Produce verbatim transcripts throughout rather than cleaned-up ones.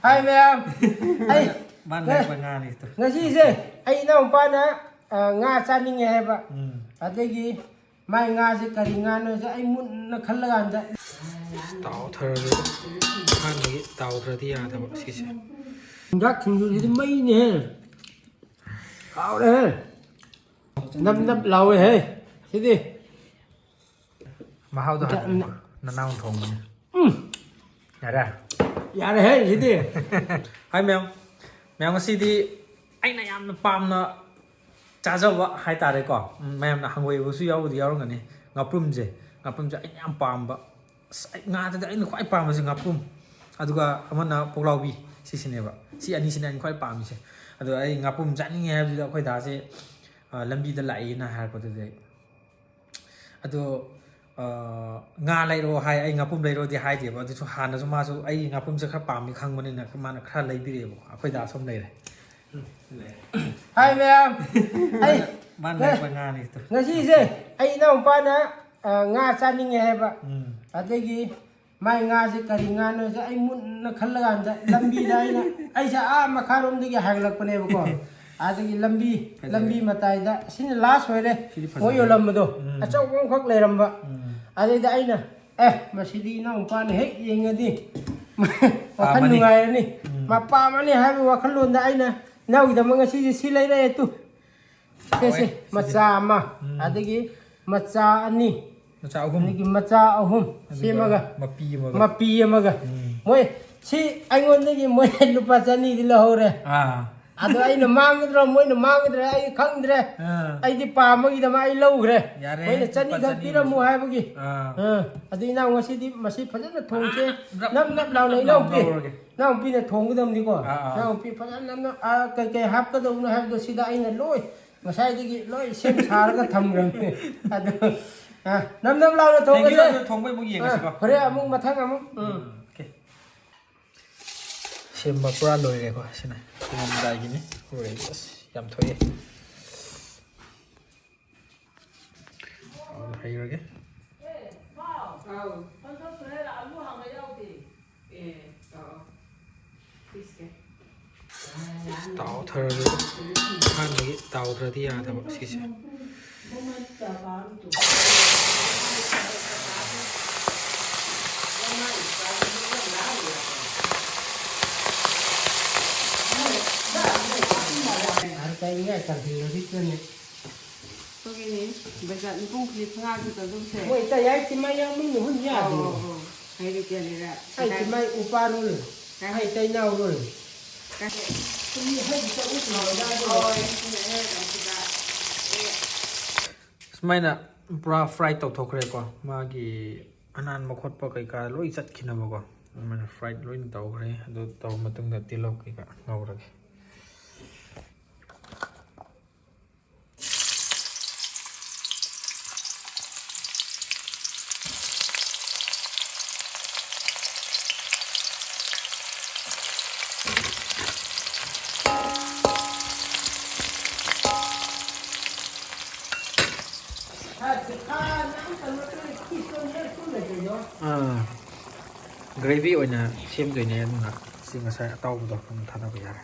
ꯍꯥꯏ ꯃꯌꯥꯝ, ꯑꯩ ꯃꯥꯅ ꯂꯩꯔꯛꯄ ꯉꯥꯅꯤ ꯇꯨ꯫ ꯉꯁꯤꯁꯦ ꯑꯩ ꯏꯅꯥꯎꯄꯥꯅ, ꯑ, ꯉꯥ ꯆꯥꯅꯤꯡꯉꯦ ꯍꯥꯏꯕ꯫ ꯎꯝ꯫ ꯑꯗꯒꯤ ꯃꯥꯏ ꯉꯥꯁꯦ ꯀꯔꯤ ꯉꯥꯅꯣꯁꯦ ꯑꯩ ꯃꯨꯟꯅ ꯈꯜꯂꯀꯥꯟꯗ꯫ ꯇꯥꯎꯊꯔꯒ ꯑꯍꯥꯟꯕꯒꯤ ꯇꯥꯎꯗ꯭ꯔꯗꯤ ꯌꯥꯗꯕ ꯁꯤꯁꯦ꯫ ꯆꯨꯖꯥꯛ ꯁꯤꯡꯖꯨꯁꯤꯗꯤ ꯃꯩꯅꯦꯍꯦ꯫ ꯍꯥꯎꯔꯦꯍꯦ꯫ ꯅꯞ ꯅꯞ ꯂꯥꯎꯋꯦꯍꯦ꯫ ꯁꯤꯗꯤ꯫ ꯃꯍꯥꯎꯗꯣ ꯍꯥꯟꯅ ꯅ- ꯅꯅꯥꯎꯅ ꯊꯣꯡꯕꯅꯦ꯫ ꯎꯝ꯫ ꯌꯥꯔꯦ? ꯌꯥꯔꯦꯍꯦ, ꯁꯤꯗꯤ꯫ ꯍꯥꯏ ꯃꯌꯥꯝ꯫ ꯃꯌꯥꯝ, ꯉꯁꯤꯗꯤ ꯑꯩꯅ ꯌꯥꯝꯅ ꯄꯥꯝꯅ ꯆꯥꯖꯕ ꯍꯥꯏꯇꯥꯔꯦꯀꯣ꯫ ꯎꯝ, ꯃꯌꯥꯝꯅ ꯍꯪꯒꯣꯏꯕꯁꯨ ꯌꯥꯎꯕꯨꯗꯤ ꯌꯥꯎꯔꯝꯒꯅꯤ꯫ ꯉꯥꯄ꯭ꯔꯨꯝꯁꯦ, ꯉꯥꯄ꯭ꯔꯨꯝꯁꯦ ꯑꯩꯅ ꯌꯥꯝ ꯄꯥꯝꯕ꯫ ꯑꯁ, ꯑꯩ ꯉꯥꯗꯗꯤ ꯑꯩꯅ ꯈ꯭ꯋꯥꯏ ꯄꯥꯝꯕꯁꯦ ꯉꯥꯄ꯭ꯔꯨꯝ꯫ ꯑꯗꯨꯒ ꯑꯃꯅ ꯄꯨꯛꯂꯥꯎꯕꯤ, ꯁꯤꯁꯤꯅꯦꯕ꯫ ꯁꯤ ꯑꯅꯤꯁꯤꯅꯦ ꯑꯩꯅ ꯈ꯭ꯋꯥꯏ ꯄꯥꯝꯃꯤꯁꯦ꯫ ꯑꯗꯣ ꯑꯩ ꯉꯥꯄ꯭ꯔꯨꯝ ꯆꯥꯅꯤꯡꯉꯦ ꯍꯥꯏꯕꯗꯨꯗ ꯑꯩꯈꯣꯏ ꯗꯥꯁꯦ, ꯑ, ꯂꯝꯕꯤꯗ ꯂꯥꯛꯏꯅ ꯍꯥꯏꯔꯛꯄꯗꯨꯗ ꯑꯩ ꯑꯗꯣ, ꯑ, ꯉꯥ ꯂꯩꯔꯛꯑꯣ ꯍꯥꯏ, ꯑꯩ ꯉꯥꯄ꯭ꯔꯨꯝ ꯂꯩꯔꯛꯑꯣꯗꯤ ꯍꯥꯏꯗꯦꯕ꯫ ꯑꯗꯨꯁꯨ ꯍꯥꯟꯅꯁꯨ ꯃꯥꯁꯨ ꯑꯩ ꯉꯥꯄ꯭ꯔꯨꯝꯁꯦ ꯈꯔ ꯄꯥꯝꯃꯤ ꯈꯪꯕꯅꯤꯅ ꯃꯥꯅ ꯈꯔ ꯂꯩꯕꯤꯔꯛꯑꯦꯕꯀꯣ꯫ ꯑꯩꯈꯣꯏ ꯗꯥꯁꯨ ꯑꯃ ꯂꯩꯔꯦ꯫ ꯍꯥꯏ ꯃꯌꯥꯝ꯫ ꯑꯩ ꯃꯥꯅ ꯂꯩꯔꯛꯄ ꯉꯥꯅꯤ ꯇꯨ꯫ ꯉꯁꯤꯁꯦ ꯑꯩ ꯏꯅꯥꯎꯄꯥꯅ, ꯑ, ꯉꯥ ꯆꯥꯅꯤꯡꯉꯦ ꯍꯥꯏꯕ꯫ ꯎꯝ꯫ ꯑꯗꯒꯤ ꯃꯥꯏ ꯉꯥꯁꯦ ꯀꯔꯤ ꯉꯥꯅꯣꯁꯦ ꯑꯩ ꯃꯨꯟꯅ ꯈꯜꯂꯀꯥꯟꯗ ꯂꯝꯕꯤꯗ ꯑꯩꯅ, ꯑꯩꯁꯦ ꯑꯥ ꯃꯈꯥꯔꯣꯝꯗꯒꯤ ꯍꯥꯏꯒꯠꯂꯛꯄꯅꯦꯕꯀꯣ꯫ ꯑꯗꯒꯤ ꯂꯝꯕꯤ, ꯐꯖꯔꯦ꯫ ꯂꯝꯕꯤ ꯃꯇꯥꯏꯗ, ꯁꯤꯅ ꯂꯥꯁ ꯑꯣꯏꯔꯦ꯫ ꯁꯤꯗꯤ ꯐꯖꯔꯦ꯫ ꯃꯣꯏ ꯌꯣꯜꯂꯝꯕꯗꯣ ꯎꯝ꯫ ꯑꯆꯧꯕ ꯑꯃꯈꯛ ꯂꯩꯔꯝꯕ꯫ ꯎꯝ꯫ ꯑꯗꯩꯗ ꯑꯩꯅ, "ꯑꯦ, ꯃꯁꯤꯗꯤ ꯏꯅꯥꯎꯄꯥꯅ ꯍꯦꯛ ꯌꯦꯡꯉꯗꯤ ꯋꯥꯈꯜ ꯄꯥꯝꯃꯅꯤ꯫ ꯅꯨꯡꯉꯥꯏꯔꯅꯤ꯫ ꯎꯝ꯫ ꯃꯥ ꯄꯥꯝꯃꯅꯤ" ꯍꯥꯏꯕꯒꯤ ꯋꯥꯈꯜꯂꯣꯟꯗ ꯑꯩꯅ ꯏꯅꯥꯎꯒꯤꯗꯃꯛ ꯉꯁꯤꯁꯦ ꯁꯤ ꯂꯩꯔꯛꯑꯦ ꯇꯨ꯫ ꯁꯦ, ꯍꯣꯏ, ꯁꯦ, ꯁꯤꯁꯦ꯫ ꯃꯆꯥ ꯑꯃ, ꯎꯝ꯫ ꯑꯗꯒꯤ ꯃꯆꯥ ꯑꯅꯤ, ꯃꯆꯥ ꯑꯍꯨꯝ꯫ ꯑꯗꯒꯤ ꯃꯆꯥ ꯑꯍꯨꯝ ꯑꯗꯨꯒ ꯁꯦꯝꯃꯒ, ꯃꯄꯤ ꯑꯃꯒ꯫ ꯃꯄꯤ ꯑꯃꯒ꯫ ꯎꯝ꯫ ꯃꯣꯏ ꯁꯤ ꯑꯩꯉꯣꯟꯗꯒꯤ ꯃꯣꯏ ꯂꯨꯄꯥ ꯆꯅꯤꯗꯤ ꯂꯧꯍꯧꯔꯦ꯫ ꯑꯥ꯫ ꯑꯗꯣ ꯑꯩꯅ ꯃꯥꯡꯒꯗ꯭ꯔꯥ, ꯃꯣꯏꯅ ꯃꯥꯡꯒꯗ꯭ꯔꯥ, ꯑꯩ ꯈꯪꯗ꯭ꯔꯦ꯫ ꯑꯥ꯫ ꯑꯩꯗꯤ ꯄꯥꯝꯕꯒꯤꯗꯃꯛ ꯑꯩ ꯂꯧꯈ꯭ꯔꯦ꯫ ꯌꯥꯔꯦ, ꯃꯣꯏꯅ ꯂꯨꯄꯥ ꯆꯅꯤꯈꯛ ꯆꯅꯤ ꯄꯤꯔꯝꯃꯨ ꯑꯣꯏꯔꯁꯨ꯫ ꯍꯥꯏꯕꯒꯤ꯫ ꯑꯥ꯫ ꯑꯥ꯫ ꯑꯗꯨ ꯏꯅꯥꯎ ꯉꯁꯤꯗꯤ ꯃꯁꯤ ꯐꯖꯅ ꯊꯣꯡꯁꯦ꯫ ꯑꯥ, ꯅꯞ ꯅꯞ ꯂꯥꯎꯅ ꯏꯅꯥꯎꯄꯤ꯫ ꯂꯧꯔꯒꯦ꯫ ꯏꯅꯥꯎꯄꯤꯅ ꯊꯣꯡꯒꯗꯕꯅꯤꯀꯣ꯫ ꯑꯥ, ꯑꯥ꯫ ꯏꯅꯥꯎꯄꯤ ꯐꯖꯅ ꯅꯞ ꯅꯞ, ꯑꯥ, ꯀꯩꯀꯩ ꯍꯥꯞꯀꯗꯕꯅꯣ ꯍꯥꯏꯕꯗꯣ ꯁꯤꯗ ꯑꯩꯅ ꯂꯣꯏ ꯉꯁꯥꯏꯗꯒꯤ ꯂꯣꯏ ꯁꯦꯝ ꯁꯥꯔꯒ ꯊꯝꯈ꯭ꯔꯕꯅꯤ꯫ ꯑꯗꯣ, ꯑꯥ, ꯅꯞ ꯅꯞ ꯂꯥꯎꯅ ꯊꯣꯡꯒꯗ꯭ꯔꯦ꯫ ꯊꯣꯡꯕꯩ ꯑꯃꯨꯛ ꯌꯦꯡꯉꯁꯤꯀꯣ꯫ ꯑꯥ, ꯍꯣꯔꯦꯟ ꯑꯃꯨꯛ ꯃꯊꯪ ꯑꯃꯨꯛ꯫ ꯎꯝ꯫ ꯎꯝ, ꯑꯣꯀꯦ꯫ ꯁꯦꯝꯕ ꯄꯨꯔꯥ ꯂꯣꯏꯔꯦꯀꯣ꯫ ꯁꯤꯅ ꯊꯣꯡꯉꯝꯗꯥꯏꯒꯤꯅꯤ꯫ ꯎꯔꯦ꯫ ꯑꯁ, ꯌꯥꯝ ꯊꯣꯛꯑꯦ꯫ ꯑꯃꯨꯛ ꯍꯩꯔꯒꯦ꯫ ꯑꯥꯎ꯫ ꯑꯦ, ꯑꯥꯎ꯫ ꯇꯥꯎꯊꯔꯒ ꯑꯍꯥꯟꯕꯒꯤ ꯇꯥꯎꯗ꯭ꯔꯗꯤ ꯌꯥꯗꯕ ꯁꯤꯁꯦ꯫ ꯑꯩꯈꯣꯏꯒꯤꯅꯤ, ꯕꯖꯥꯔ ꯃꯄꯨꯡ ꯈꯤꯜꯂꯤ ꯐꯉꯥꯒꯤ ꯇꯧꯗꯧꯁꯦ꯫ ꯍꯣꯏ, ꯏꯇꯩ, ꯑꯩ ꯁꯤ ꯃꯩ ꯌꯥꯎꯃꯤ ꯅꯍꯨꯝ ꯌꯥꯗꯦ꯫ ꯑꯣ, ꯑꯣ, ꯑꯣ꯫ ꯍꯩꯔꯨꯛ ꯀꯌꯥ ꯂꯩꯔꯦ? ꯑꯩ ꯁꯤ ꯃꯩ ꯎꯄꯥꯔꯨꯜ꯫ ꯀꯥꯏ? ꯑꯩ ꯇꯩꯅꯥꯎꯔꯨꯜ꯫ ꯀꯥꯏ? ꯁꯨꯝ ꯍꯩ ꯆꯠꯂꯨ ꯁꯨꯝ ꯍꯩ ꯆꯠꯂꯨ꯫ ꯍꯣꯏ, ꯁꯨꯝ ꯍꯩ ꯆꯠꯂꯨ꯫ ꯁꯨꯃꯥꯏꯅ ꯄꯨꯔꯥ ꯐ꯭ꯔꯥꯏ ꯇꯧꯊꯣꯛꯈ꯭ꯔꯦꯀꯣ꯫ ꯃꯥꯒꯤ ꯑꯅꯥꯟꯕ ꯈꯣꯠꯄ ꯀꯩꯀꯥ ꯂꯣꯏ ꯆꯠꯈꯤꯅꯕꯀꯣ꯫ ꯑꯗꯨꯃꯥꯏꯅ ꯐ꯭ꯔꯥꯏ ꯂꯣꯏꯅ ꯇꯧꯈ꯭ꯔꯦ꯫ ꯑꯗꯨ ꯇꯧꯔ ꯃꯇꯨꯡꯗ ꯇꯤꯜꯍꯧ ꯀꯩꯀꯥ ꯉꯧꯔꯒꯦ꯫ ꯑꯥ, ꯒ꯭ꯔꯦꯚꯤ ꯑꯣꯏꯅ ꯁꯦꯝꯗꯣꯏꯅꯦ, ꯑꯗꯨꯅ ꯁꯤ ꯉꯁꯥꯏ ꯑꯇꯥꯎꯕꯗꯣ ꯑꯗꯨꯝ ꯊꯥꯗꯕ ꯌꯥꯔꯦ꯫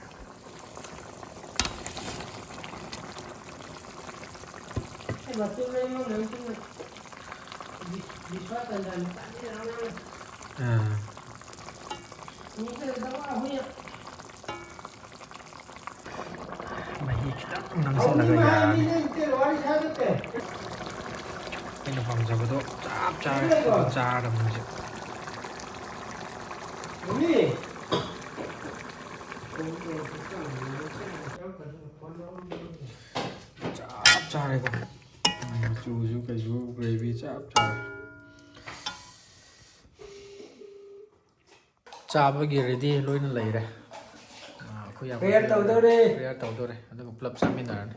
ꯑꯥ꯫ ꯃꯍꯤ ꯈꯤꯇꯪ ꯅꯪꯁꯤꯜꯂꯒ ꯌꯥꯔꯅꯤ꯫ ꯑꯩꯅ ꯄꯥꯝꯖꯕꯗꯣ ꯆꯞ ꯆꯥꯔꯦ꯫ ꯑꯗꯨꯝ ꯆꯥꯔꯗꯕꯅꯤ ꯍꯧꯖꯤꯛ꯫ ꯆꯞ ꯆꯥꯔꯦꯀꯣ꯫ ꯃꯆꯨꯁꯨ ꯀꯩꯁꯨ ꯒ꯭ꯔꯦꯚꯤ ꯆꯞ ꯆꯥꯔꯦ꯫ ꯆꯥꯕꯒꯤ ꯔꯦꯗꯤ ꯂꯣꯏꯅ ꯂꯩꯔꯦ꯫ ꯑꯥ, ꯑꯩꯈꯣꯏ ꯌꯥꯝ ꯄ꯭ꯔꯦꯌꯔ ꯇꯧꯗꯧꯔꯦ꯫ ꯄ꯭ꯔꯦꯌꯔ ꯇꯧꯗꯧꯔꯦ꯫ ꯑꯗꯨꯒ ꯄꯨꯂꯞ ꯆꯥꯃꯤꯟꯅꯔꯅꯤ꯫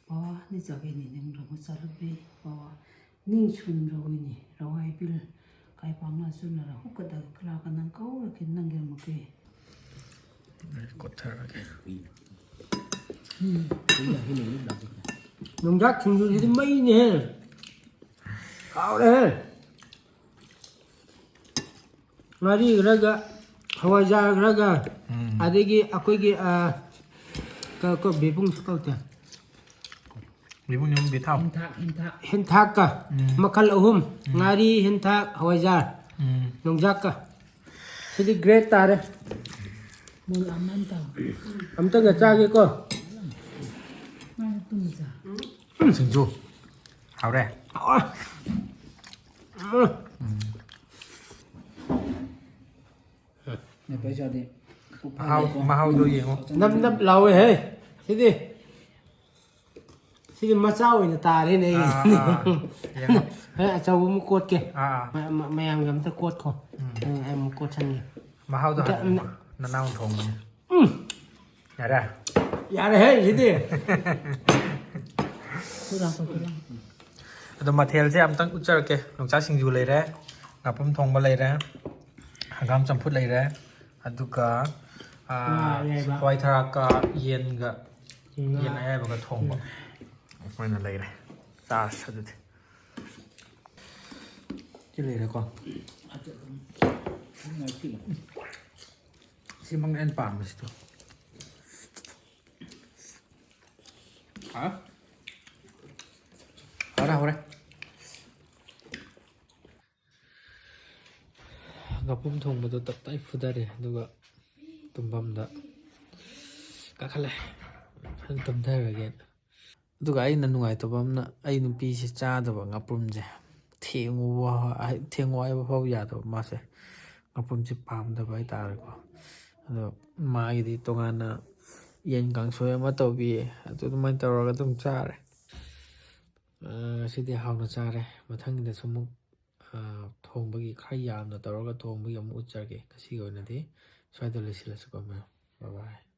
ꯕꯕꯥ, ꯅꯤꯡꯖꯥꯒꯩꯅꯤ ꯅꯤꯡꯔꯝꯃꯨ ꯆꯥꯂꯨꯕꯤ꯫ ꯕꯕꯥ, ꯅꯤꯡ ꯁꯨꯟ ꯔꯧꯏꯅꯤ꯫ ꯔꯧꯍꯥꯏ ꯕꯤꯜ ꯀꯥꯏ ꯄꯥꯡꯅ ꯆꯨꯅꯔ ꯍꯨꯛꯀꯗꯒ ꯈꯂꯥꯒ ꯅꯪ ꯀꯧꯔꯛꯈꯤ ꯅꯪꯒꯤ ꯑꯃꯨꯛꯀꯤ꯫ ꯀꯣꯠꯊꯔꯒꯦ꯫ ꯎꯝ꯫ ꯌꯣꯡꯆꯥꯛ ꯁꯤꯡꯖꯨꯁꯤꯗꯤ ꯃꯩꯅꯦꯍꯦ꯫ ꯍꯥꯎꯔꯦꯍꯦ꯫ ꯉꯥꯔꯤ ꯈꯔꯒ, ꯍꯋꯥꯏꯖꯥꯔ ꯈꯔꯒ, ꯎꯝ꯫ ꯑꯗꯒꯤ ꯑꯩꯈꯣꯏꯒꯤ, ꯑ, ꯀ-, ꯀ-, ꯕꯦꯕꯨꯡꯁꯨ ꯀꯧꯗꯦ꯫ ꯕꯦꯕꯨꯡ ꯌꯨꯝꯕꯤ ꯊꯥꯎ꯫ ꯍꯦꯟꯊꯥꯛ, ꯍꯦꯟꯊꯥꯛ꯫ ꯍꯦꯟꯊꯥꯛꯀ ꯎꯝ꯫ ꯃꯈꯜ ꯑꯍꯨꯝ, ꯎꯝ꯫ ꯉꯥꯔꯤ, ꯍꯦꯟꯊꯥꯛ, ꯍꯋꯥꯏꯖꯥꯔ, ꯎꯝ꯫ ꯌꯣꯡꯆꯥꯛꯀ꯫ ꯁꯤꯗꯤ great ꯇꯥꯔꯦ꯫ ꯃꯣꯏ ꯑꯃ ꯑꯃ ꯇꯧ꯫ ꯑꯝꯇꯪꯒ ꯆꯥꯒꯦꯀꯣ꯫ ꯃꯥꯅ ꯇꯨꯝ ꯆꯥ꯫ ꯁꯤꯡꯖꯨ꯫ ꯍꯥꯎꯔꯦ꯫ ꯍꯥꯎꯔꯦ꯫ ꯎꯝ꯫ ꯅꯦꯄꯥꯏ ꯆꯥꯗꯤ ꯄꯨꯛ ꯃꯍꯥꯎ, ꯐꯥꯗꯦꯀꯣ꯫ ꯃꯍꯥꯎꯗꯣ ꯌꯦꯡꯉꯣ꯫ ꯅꯞ ꯅꯞ ꯂꯥꯎꯋꯦ ꯍꯦ꯫ ꯁꯤꯗꯤ꯫ ꯁꯤꯗꯤ ꯃꯆꯥ ꯑꯣꯏꯅ ꯇꯥꯔꯦꯅꯦ ꯑꯩ꯫ ꯑꯥ, ꯑꯥ, ꯑꯥ꯫ ꯌꯦꯡꯉꯣ꯫ ꯍꯣꯔꯦꯟ ꯑꯆꯧꯕ ꯑꯃ ꯀꯣꯠꯀꯦ꯫ ꯑꯥ, ꯑꯥ꯫ ꯃ-, ꯃ-, ꯃꯌꯥꯝꯒꯤ ꯑꯝꯇ ꯀꯣꯠꯈꯣ꯫ ꯎꯝ꯫ ꯑꯩ, ꯑꯩ ꯑꯃꯨꯛ ꯀꯣꯠꯁꯟꯒꯦ꯫ ꯃꯍꯥꯎꯗꯣ ꯑꯝꯇ, ꯍꯪꯉꯣ꯫ ꯑꯝ-, ꯅꯅꯥꯎ ꯊꯣꯡꯕꯅꯤ꯫ ꯎꯝ꯫ ꯌꯥꯔꯦ꯫ ꯌꯥꯔꯦꯍꯦ, ꯁꯤꯗꯤ꯫ ꯈꯨꯗꯥꯡ ꯈꯨꯗꯥꯡ꯫ ꯑꯗꯣ ꯃꯊꯦꯜꯁꯦ ꯑꯝꯇꯪ ꯎꯠꯆꯔꯛꯀꯦ꯫ ꯌꯣꯡꯆꯥꯛ ꯁꯤꯡꯖꯨ ꯂꯩꯔꯦ, ꯉꯥꯄ꯭ꯔꯨꯝ ꯊꯣꯡꯕ ꯂꯩꯔꯦ, ꯍꯪꯒꯥꯝ ꯆꯝꯐꯨꯠ ꯂꯩꯔꯦ, ꯑꯗꯨꯒ, ꯑꯥ, ꯉꯥ ꯑꯌꯥꯏꯕ꯫ ꯍꯋꯥꯏ ꯊꯔꯥꯛꯀ ꯌꯦꯟꯒ, ꯉꯥ꯫ ꯌꯦꯟ ꯑꯌꯥꯏꯕꯒ ꯊꯣꯡꯕ꯫ ꯎꯝ꯫ ꯑꯩꯈꯣꯏꯅ ꯂꯩꯔꯦ꯫ ꯆꯥꯔꯁꯤ ꯑꯗꯨꯗꯤ꯫ ꯁꯤ ꯂꯩꯔꯦꯀꯣ꯫ ꯁꯤꯃꯛꯅꯦ ꯑꯩꯅ ꯄꯥꯝꯕꯁꯤꯗꯣ꯫ ꯍꯥ? ꯍꯧꯔꯦ, ꯍꯧꯔꯦ꯫ ꯉꯥꯄ꯭ꯔꯨꯝ ꯊꯣꯡꯕꯗꯣ ꯇꯞ ꯇꯥꯏ ꯐꯨꯊꯔꯦ, ꯑꯗꯨꯒ ꯇꯨꯝꯐꯝꯗ ꯀꯥꯈꯠꯂꯦ꯫ ꯐꯖꯅ ꯇꯨꯝꯊꯔꯒꯦꯅ꯫ ꯑꯗꯨꯒ ꯑꯩꯅ ꯅꯨꯡꯉꯥꯏꯇꯕ ꯑꯃꯅ, ꯑꯩ ꯅꯨꯄꯤꯁꯦ ꯆꯥꯗꯕ ꯉꯥꯄ꯭ꯔꯨꯝꯁꯦ꯫ ꯊꯦꯡꯉꯨꯕ, ꯊꯦꯡꯉꯨ ꯍꯥꯏꯕ ꯐꯥꯎ ꯌꯥꯗꯕ ꯃꯥꯁꯦ꯫ ꯉꯥꯄ꯭ꯔꯨꯝꯁꯦ ꯄꯥꯝꯗꯕ ꯍꯥꯏꯇꯥꯔꯦꯀꯣ꯫ ꯑꯗꯣ ꯃꯥꯒꯤꯗꯤ ꯇꯣꯉꯥꯟꯅ ꯌꯦꯟ ꯀꯥꯡꯁꯣꯏ ꯑꯃ ꯇꯧꯕꯤꯌꯦ꯫ ꯑꯗꯨ ꯑꯗꯨꯃꯥꯏꯅ ꯇꯧꯔꯒ ꯑꯗꯨꯝ ꯆꯥꯔꯦ꯫ ꯑ, ꯉꯁꯤꯗꯤ ꯍꯥꯎꯅ ꯆꯥꯔꯦ꯫ ꯃꯊꯪꯒꯤꯗꯁꯨ ꯑꯃꯨꯛ, ꯑ, ꯊꯣꯡꯕꯒꯤ ꯈꯔ ꯌꯥꯝꯅ ꯇꯧꯔꯒ ꯊꯣꯡꯕꯒꯤ ꯑꯃꯨꯛ ꯎꯠꯆꯔꯒꯦ꯫ ꯉꯁꯤꯒꯤ ꯑꯣꯏꯅꯗꯤ ꯁ꯭ꯋꯥꯏꯗ ꯂꯣꯏꯁꯤꯜꯂꯁꯤꯀꯣ, ꯃꯌꯥꯝ꯫ Bye bye꯫